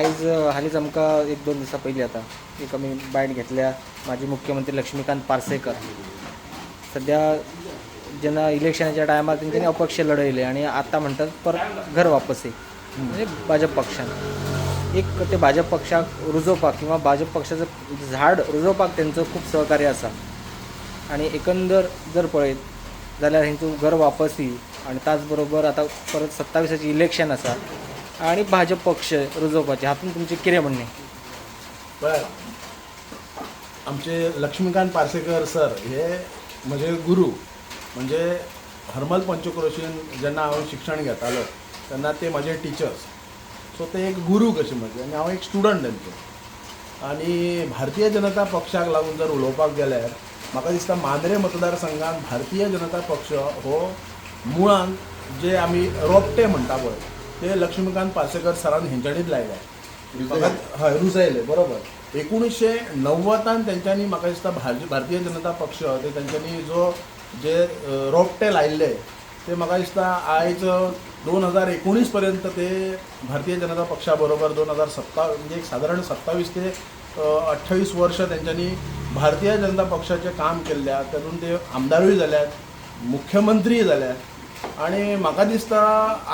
आयज हालींच आमकां एक दोन दिसां पयलीं आतां एक आमी बायट घेतल्या माजी मुख्यमंत्री लक्ष्मीकांत पार्सेकर. सद्या जेन्ना इलेक्शनाच्या टायमार तेंच्यांनी अपक्ष लढयले आणि आतां म्हणटात परत घर वापसी, म्हणजे भाजप पक्षान एक ते भाजप पक्षाक रुजोवपाक किंवा भाजप पक्षाचं झाड रुजोवपाक तेंचो खूब सहकार्य आसा. आणि एकंदर जर पळयत जाल्यार हेंचो घर वापसी आणि त्याच बरोबर आतां परत 27आचें इलेक्शन आसा आणि भाजप पक्ष रुजोवपाचें, हातूंत तुमचें कितें म्हणणें? पळय, आमचे लक्ष्मीकांत पार्सेकर सर हे म्हजे गुरू. म्हणजे हरमल पंचक्रोशीन जेन्ना हांव शिक्षण घेतालो तेन्ना ते म्हजे टिचर्स. सो ते एक गुरू कशे म्हजे आनी हांव एक स्टुडंट तेंचो. आनी भारतीय जनता पक्षाक लागून जर उलोवपाक गेल्यार म्हाका दिसता मांद्रे मतदारसंघात भारतीय जनता पक्ष हो मुळान जे आमी रोपटे म्हणटा पळय ते लक्ष्मीकांत पार्सेकर सरान हेंच्यांनीच लायले. हय, रुजयले, बरोबर. 1990 तेंच्यांनी म्हाका दिसता भारतीय जनता पक्ष ते तेंच्यांनी जो जे रोपटे लायिल्ले ते म्हाका दिसता आयज 2019 पर्यंत ते भारतीय जनता पक्षा बरोबर 2027 म्हणजे एक सादारण 27 ते 28 वर्ष तेंच्यांनी भारतीय जनता पक्षाचें काम केल्लें आहा. तातूंत ते आमदारूय जाल्यात, मुख्यमंत्रीय जाल्यात. आनी म्हाका दिसता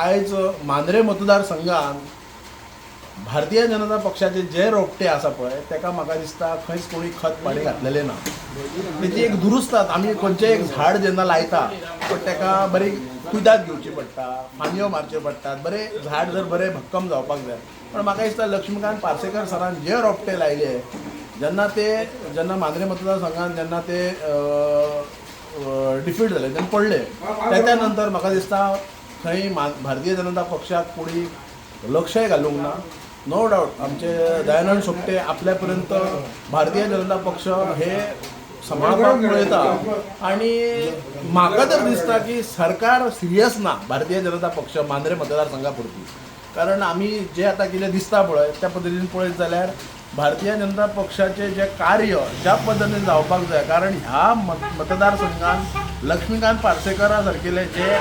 आयज मांद्रे मतदारसंघान भारतीय जनता पक्षाचे जे रोपटे आसा पळय तेका म्हाका दिसता खंयच कोणी खत पाणी घातलेलें ना. तेजी एक दुरुस्तात आमी खंयचें एक झाड जेन्ना लायता पण तेका बरी कुयदाद घेवची पडटा, फांदयो मारच्यो पडटात, बरें झाड जर बरें भक्कम जावपाक जाय. पण म्हाका दिसता लक्ष्मीकांत पार्सेकर सरान जे रोपटे लायले जेन्ना ते जेन्ना मांद्रे मतदारसंघान जेन्ना ते डिफीट जाले, जेन्ना पडले, तेच्या नंतर म्हाका दिसता थंय भारतीय जनता पक्षाक कोणी लक्षय घालूंक ना. नो डावट आमचे दयानंद सोपटे आपल्या पर्यंत भारतीय जनता पक्ष हे सांबाळपाक पळयता. आनी म्हाका तर दिसता की सरकार सिरियस ना भारतीय जनता पक्ष मांद्रे मतदारसंघा पुरती. कारण आमी जे आतां कितें दिसता पळय त्या पद्दतीन पळयत जाल्यार भारतीय जनता पक्षाचें जें कार्य ज्या पद्दतीन जावपाक जाय, कारण ह्या मतदारसंघान लक्ष्मीकांत पार्सेकरा सारकेले जे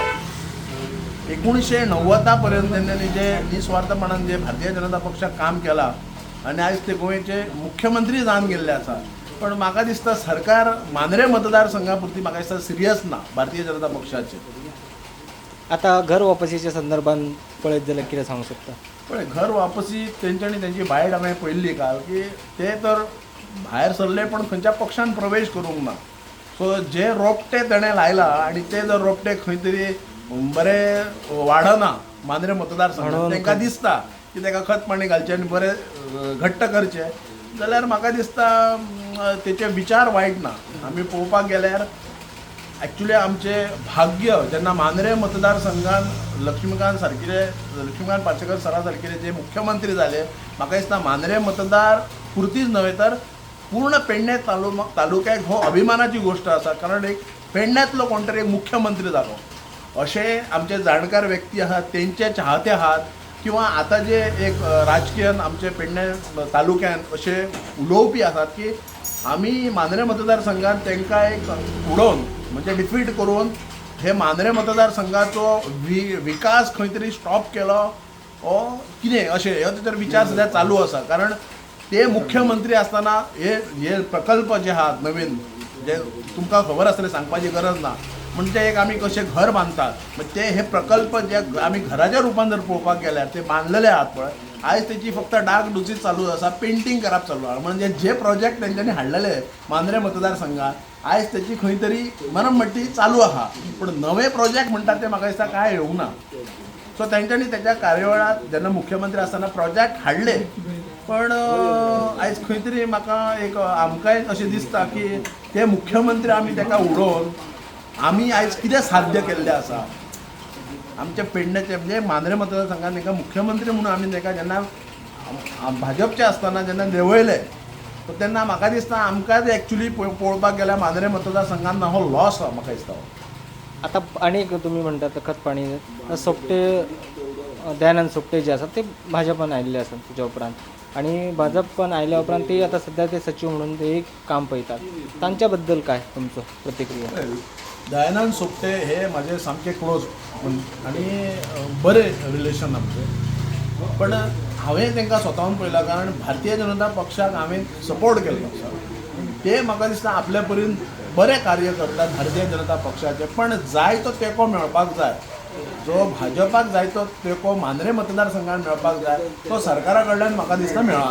1990 पर्यंत तेंच्यांनी जे निस्वार्थपणान जे भारतीय जनता पक्षाक काम केलां आनी आयज ते गोंयचे मुख्यमंत्री जावन गेल्ले आसा. पण म्हाका दिसता सरकार मांद्रे मतदारसंघा पुरती म्हाका दिसता सिरियस ना भारतीय जनता पक्षाचे. आतां घर वापसीच्या संदर्भात पळयत जाल्यार कितें सांगूंक सोदता? पळय, घर वापसी तेंच्यांनी तेंची बायट हांवें पळयल्ली काल की ते तर भायर सरले पण खंयच्या पक्षान प्रवेश करूंक ना. सो जे रोपटे तेणें लायला आनी ते जर रोपटे खंय तरी बरे वाडना मांद्रे मतदारसंघात, तांकां दिसता की ताका खत पाणी घालचें आनी बरें घट्ट करचें जाल्यार म्हाका दिसता तेचे विचार वायट ना. आमी पळोवपाक गेल्यार एक्चुली आमचें भाग्य जेन्ना मांद्रे मतदारसंघान लक्ष्मीकांत सारकिले लक्ष्मीकांत पार्सेकर सरा सारकिले जे मुख्यमंत्री जाले, म्हाका दिसता मांद्रे मतदार पुरतीच न्हय तर पूर्ण पेडणे तालुक्याक हो अभिमानाची गोश्ट आसा. कारण एक पेडण्यांतलो कोण तरी एक मुख्यमंत्री जालो अशें आमचे जाणकार व्यक्ती आहात, तेंचे चाहते आहात किंवा आतां जे एक राजकीय आमचे पेडणे तालुक्यान अशे उलोवपी आसात की आमी मांद्रे मतदारसंघात तांकां एक उडोवन म्हणजे डिफीट करून हे मांद्रे मतदारसंघाचो विकास खंय तरी स्टॉप केलो ओ कितें अशें हो तेचेर विचार सद्या चालू आसा. कारण ते मुख्यमंत्री आसतना हे हे प्रकल्प जे आहात नवीन जे तुमकां खबर आसतलें, सांगपाची गरज ना, म्हणजे एक आमी कशें घर बांदतात ते हे प्रकल्प जे आमी घराच्या रुपान जर पळोवपाक गेल्यार ते बांदलेले आहात पळय, आयज तेची फक्त डाग डुची चालू आसा, पेंटींग करप चालू आसा. म्हणजे जे प्रोजेक्ट तेंच्यांनी हाडलेले मांद्रे मतदारसंघात आयज तेची खंय तरी मरमट्टी चालू आहा. पूण नवे प्रोजेक्ट म्हणटात ते म्हाका दिसता कांय येवंक ना. सो तेंच्यांनी तेच्या कार्यवेळार जेन्ना मुख्यमंत्री आसतना प्रोजेक्ट हाडले, पण आयज खंय तरी म्हाका एक आमकांय अशें दिसता की ते मुख्यमंत्री आमी ताका उडोवन आमी आयज कितें साध्य केल्लें आसा आमच्या पेडण्याचे म्हणजे मांद्रे मतदारसंघात तांकां मुख्यमंत्री म्हणून आमी ताका जेन्ना भाजपचे आसतना जेन्ना देंवयले तेन्ना म्हाका दिसता आमकां एक्चुली पळोवपाक गेल्यार मांद्रे मतदारसंघान हो लॉस आहा म्हाका दिसता. आतां आनी एक तुमी म्हणटात खत पाणी सोपटे दयानंद सोपटे जे आसात ते भाजपान आयिल्ले आसात तुज्या उपरांत, आनी भाजपान आयल्या उपरांत ते आतां सद्या ते सचीव म्हणून ते एक काम पळयतात, तांच्या बद्दल काय तुमचो प्रतिक्रिया? दयानंद सोपटे हे म्हाजे सामके क्लोज आनी बरे रिलेशन आमचे. पण हांवें तांकां स्वताहून पळयला, कारण भारतीय जनता पक्षाक हांवें सपोर्ट केल्लो आसा. ते म्हाका दिसता आपल्या परीन बरें कार्य करतात भारतीय जनता पक्षाचें, पण जाय तो तेंको मेळपाक जाय. जो भाजपाक जाय तो तेंको मांद्रें मतदारसंघात मेळपाक जाय, तो सरकारा कडल्यान म्हाका दिसता मेळना.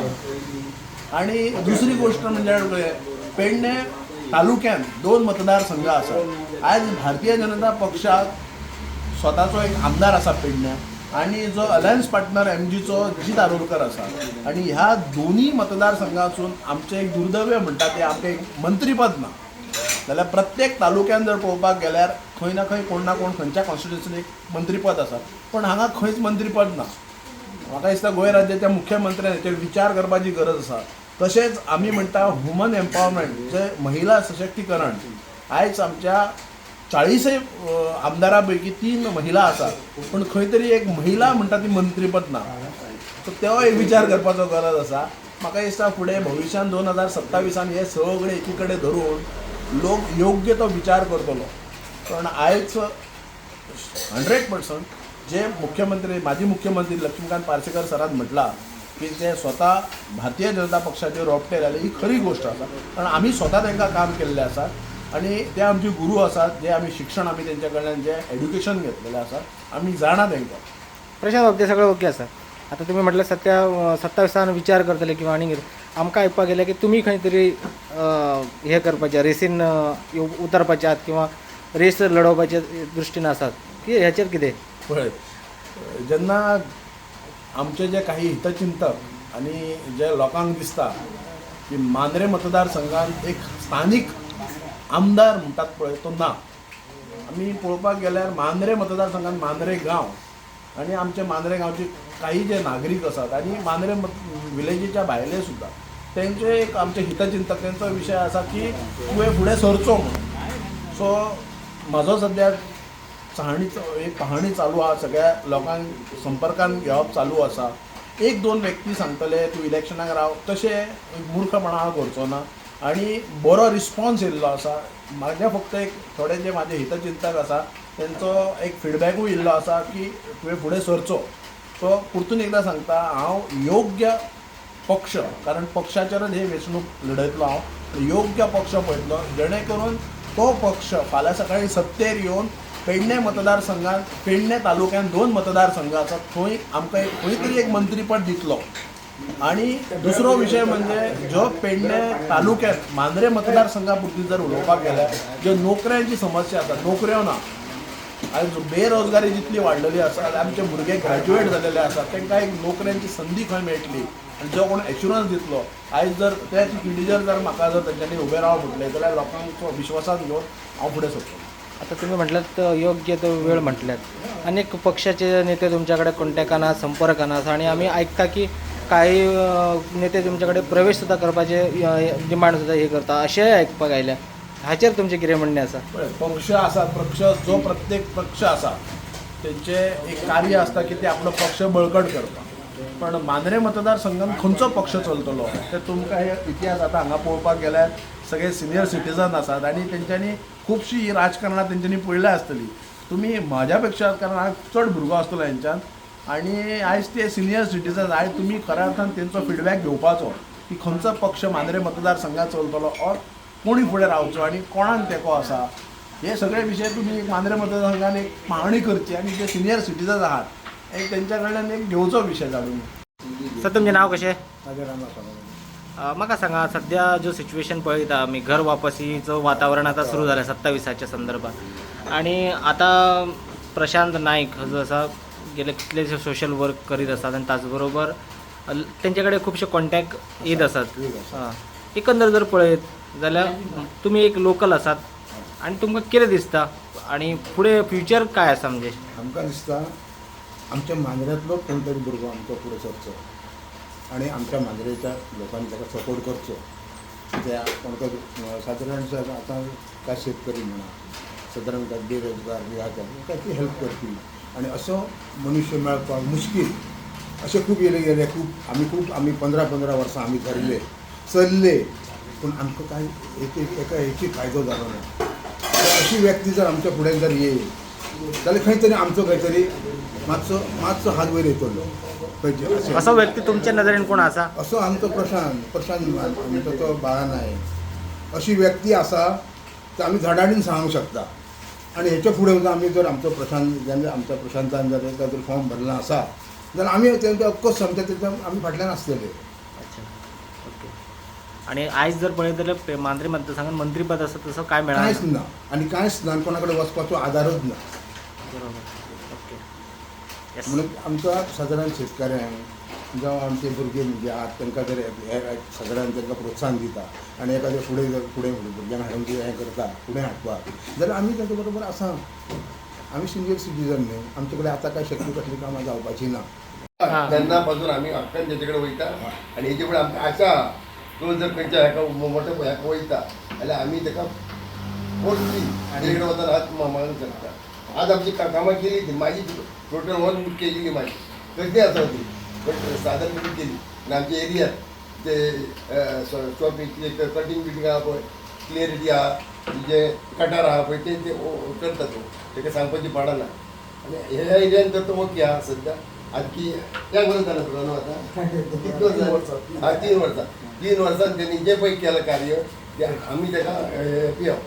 आनी दुसरी गोश्ट म्हणजे पेडणे तालुक्यान 2 मतदारसंघ आसात. आयज भारतीय जनता पक्षाक स्वताचो एक आमदार आसा पेडण्या, आनी जो अलायन्स पार्टनर एमजीचो जीत आरोलकर आसा. आनी ह्या दोनूय मतदारसंघासून आमचें एक दुर्दैव म्हणटा तें आमकां एक मंत्रीपद ना. जाल्यार प्रत्येक तालुक्यान जर पळोवपाक गेल्यार खंय ना खंय कोण ना कोण खंयच्या कॉन्स्टिट्युन्सीन एक मंत्रीपद आसा, पण हांगा खंयच मंत्रीपद ना. म्हाका दिसता गोंय राज्याच्या मुख्यमंत्र्यान हेचेर विचार करपाची गरज आसा. तशेंच आमी म्हणटा वुमन एम्पावरमेंट, जे महिला सशक्तीकरण, आयज आमच्या 40 आमदारां पैकी 3 महिला आसात, पूण खंय तरी एक महिला म्हणटा ती मंत्रीपद ना. सो तो एक विचार करपाचो गरज आसा. म्हाका दिसता फुडें भविश्यांत 2027 हे सगळे एकी कडेन धरून लोक योग्य तो विचार करतलो. कारण आयज 100% जे मुख्यमंत्री, माजी मुख्यमंत्री लक्ष्मीकांत पार्सेकर सरान म्हटलां की ते स्वता भारतीय जनता पक्षाचे रोपटे जाले, ही खरी गोश्ट आसा. कारण आमी स्वता तांकां काम केल्लें आसा आनी ते आमचे गुरू आसात, जे आमी शिक्षण आमी तेंच्या कडल्यान जे एड्युकेशन घेतलेलें आसा, आमी जाणा तांकां. प्रशांत बाब, ते सगळें ओके आसा. आतां तुमी म्हटलें सत्या 27 विचार करतले किंवा आनी कितें, आमकां आयकपाक गेलें की तुमी खंय तरी हें करपाचें, रेसीन उतरपाचे आहात किंवा रेस लडोवपाचे दृश्टीन आसात, की ह्याचेर कितें? पळय, जेन्ना आमचे जे काही हितचिंतक आनी जे लोकांक दिसता की मांद्रें मतदारसंघात एक स्थानीक आमदार म्हणटात पळय तो ना. आमी पळोवपाक गेल्यार मांद्रें मतदारसंघात मांद्रें गांव आनी आमचे मांद्रें गांवचे काही जे नागरीक आसात आनी मांद्रें विलेजीच्या भायले सुद्दां तेंचे एक आमचे हितचिंतक तेंचो विशय आसा की तुवें फुडें सरचो म्हणून. सो म्हाजो सद्या चाहणी एक पहाणी चालू आहा, सगळ्या लोकांक संपर्कान घेवप चालू आसा. 1-2 व्यक्ती सांगतले तूं इलेक्शनाक राव, तशें मूर्खपणा हांव करचो ना. आनी बरो रिस्पोन्स येयल्लो आसा. म्हाजें फक्त एक थोडे जे म्हाजे हितचिंतक आसा तेंचो एक फिडबॅकूय येयल्लो आसा की तुवें फुडें सरचो. सो परतून एकदां सांगता, हांव योग्य पक्ष, कारण पक्षाचेरच ही वेंचणूक लडयतलो हांव, योग्य पक्ष पळयतलो जेणे करून तो पक्ष फाल्यां सकाळीं सत्तेर येवन पेडणे मतदारसंघात, पेडणे तालुक्यान 2 मतदारसंघ आसात, थंय आमकां एक खंय तरी एक मंत्रीपद दितलो. आनी दुसरो विशय म्हणजे जो पेडणे तालुक्यात मांद्रें मतदारसंघा पुरती जर उलोवपाक गेल्यार ज्यो नोकऱ्यांची समस्या आसा, नोकऱ्यो ना, आयज बेरोजगारी जितली वाडलेली आसा, आमचे भुरगे ग्रॅज्युएट जालेले आसा, तांकां एक नोकऱ्यांची संदी खंय मेळटली आनी जो कोण एश्युरन्स दितलो. आयज जर त्या चिकिटीचेर जर म्हाका जर तेंच्यांनी उबें राव म्हटलें जाल्यार लोकांचो विश्वासान घेवन हांव फुडें सरतलो. आता तुम्ही म्हटलात योग्य तो वेळ म्हटल्यात, अनेक पक्षाचे नेते तुमच्याकडे कॉन्टॅक्टान आसा, संपर्कान आसा आनी आमी आयकता की काही नेते तुमच्याकडे प्रवेश सुद्दां करपाचे डिमांड सुद्दां हे करता, अशेंय आयकपाक आयल्या. हाचेर तुमचें कितें म्हणणें आसा? पळय, पक्ष आसा, पक्ष जो प्रत्येक पक्ष आसा तेंचे एक कार्य आसता की ते आपलो पक्ष बळकट करपाक. पण मांद्रें मतदारसंघात खंयचो पक्ष चलतलो ते तुमकां हे इतिहास आतां हांगा पळोवपाक गेल्यार सगळे सिनियर सिटीजन आसात आनी तेंच्यांनी खुबशीं ही राजकारणां तेंच्यांनी पळयल्या आसतली. तुमी म्हाज्या पेक्षा, कारण हांव चड भुरगो आसतलो हेंच्यान, आनी आयज ते सिनियर सिटीजन, आयज तुमी खऱ्या अर्थान तेंचो फिडबॅक घेवपाचो की खंयचो पक्ष मांद्रें मतदारसंघात चलतलो ऑर कोणी फुडें रावचो आनी कोणाक तेंको आसा, हे सगळे विशय तुमी मांद्रें मतदारसंघान एक पाहणी करची आनी जे सिनियर सिटीजन आहात एक तेंच्या कडल्यान एक घेवचो विशय जाणून. सर, तुमचें नांव कशें? म्हाजें रामा सावंत. म्हाका सांगा, सध्या जो सिच्युएशन पळयता आमी, घर वापसीचो वातावरण आतां सुरू जालें 27 संदर्भात, आनी आतां प्रशांत नायक जो आसा गेले कितलेशे सोशल वर्क करीत आसात आनी ताच बरोबर तेंचे कडेन खुबशे कॉन्टॅक्ट येत आसात. एकंदर जर पळयत जाल्यार तुमी एक लोकल आसात आनी तुमकां कितें दिसता आनी फुडें फ्युचर काय आसा? म्हणजे आमकां दिसता आमच्या मांद्र्यांतलो कोण तरी भुरगो आमचो फुडें सरचो आनी आमच्या मांद्रेच्या लोकांनी ताका सपोर्ट करचो. कित्याक कोण सादारण आतां काय शेतकरी म्हणा, सादारण काय बेरोजगार बी आहा ताका ती हेल्प करपी आनी असो मनुष्य मेळपाक मुश्कील. अशें खूब येयले गेले, खूब आमी खूब आमी 15-15 वर्सां आमी धरले चल्ले, पूण आमकां कांय एक एका हेची फायदो जालो ना. अशी व्यक्ती जर आमच्या फुडें जर येयत जाल्यार खंय तरी आमचो खंय तरी मातसो मातसो हात वयर येतलो खंयचे अशें. असो व्यक्ती तुमच्या नदरेन कोण आसा? असो आमचो प्रशांत प्रशांत आमचो तो बाळा नायक अशी व्यक्ती आसा ती आमी धडाडीन सांगूंक शकता. आनी हेच्या फुडें सुद्दां आमी जर आमचो प्रशांत जेन्ना आमच्या प्रशांतान जर एकदां जर फॉर्म भरला आसा जाल्यार आमी तेंच्या ऑफकोर्स आमच्या तेच्या आमी फाटल्यान आसतले. अच्छा, ओके. आणि आयज जर पळयत जाल्यार मांद्रे मतदारसंघात मंत्रीपद आसा तसं काय मेळना? कांयच ना आनी कांयच ना आनी कोणा कडेन वचपाचो आदारूच ना. बरोबर, ओके, येस. म्हणून आमच्या सादारण शेतकऱ्यांक जावं आमचे भुरगे म्हणजे आहात तांकां जर हे सादारण तांकां प्रोत्साहन दिता आनी एखादें फुडें जर फुडें भुरग्यांक हाडून ते हें करता फुडें हाडपाक जाल्यार आमी तांच्या बरोबर आसा. आमी सिनियर सिटीजन न्ही, आमचे कडेन आतां काय शक्य कसलीं कामां जावपाची ना. हां. तेन्ना पासून आमी हक्कान तेचे कडेन वयता आनी हेजे फुडें आमकां आशा आहा, तो जर खंयच्या हेका मोठ्या हेका वयता जाल्यार आमी तेका फोर्सली तेजे कडेन वताना हात मागूंक शकता. आज आमची कामां केली ती माझी टोटल वन केलेली माझी कसली आसा ती बट सादारण करून केली. आनी आमच्या एरियात ते शॉप कितें कटींग बिटींग आहा पळय, क्लियरिटी आहा, जे कटार आहा पळय ते करता तो, तेका सांगपाची पडना. आनी ह्या एरियान तर तो ओके आहा सद्या. आणखी त्या वर्स जालें तुका न्हू आतां कितले वर्सां? हा, 3 वर्सां. 3 वर्सान तेणी जें पळय केलां कार्य तें आमी तेका हॅपी आहा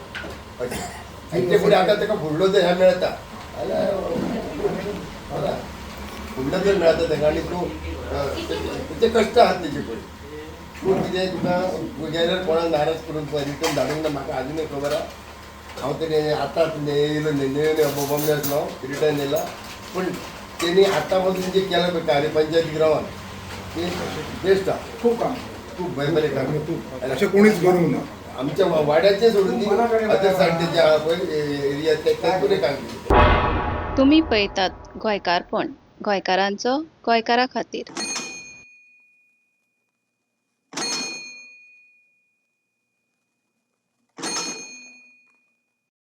अशें. आनी ते फुडें आतां तेका फुडलो जर हें मेळटा जाल्यार फुडलो जर मेळटा तेका आनी तूं तेचे कश्ट आहात तेजे पळय तूं कितें तुका गेल्यार कोणाक नाराज करून रिटर्न धाडूंक ना म्हाका आजुनूय खबर आहा. हांव तरी आतांच येयलो न्हय बॉम्बे आसलो रिटर्न येयला पूण तेणी आतां पासून जें केलां पळय कार्य पंचायत ग्रावंड ते बेस्ट आहा. खूब काम, खूब बरें बरें काम खूब अशें कोणीच करूंक ना. आमच्या वाड्याचें सोडून दी अदर सायड जे आहा पळय एरिया तातूंतय काम केलें. तुमी पळयतात गोंयकारपण, गोंयकारांचो गोंयकारा खातीर.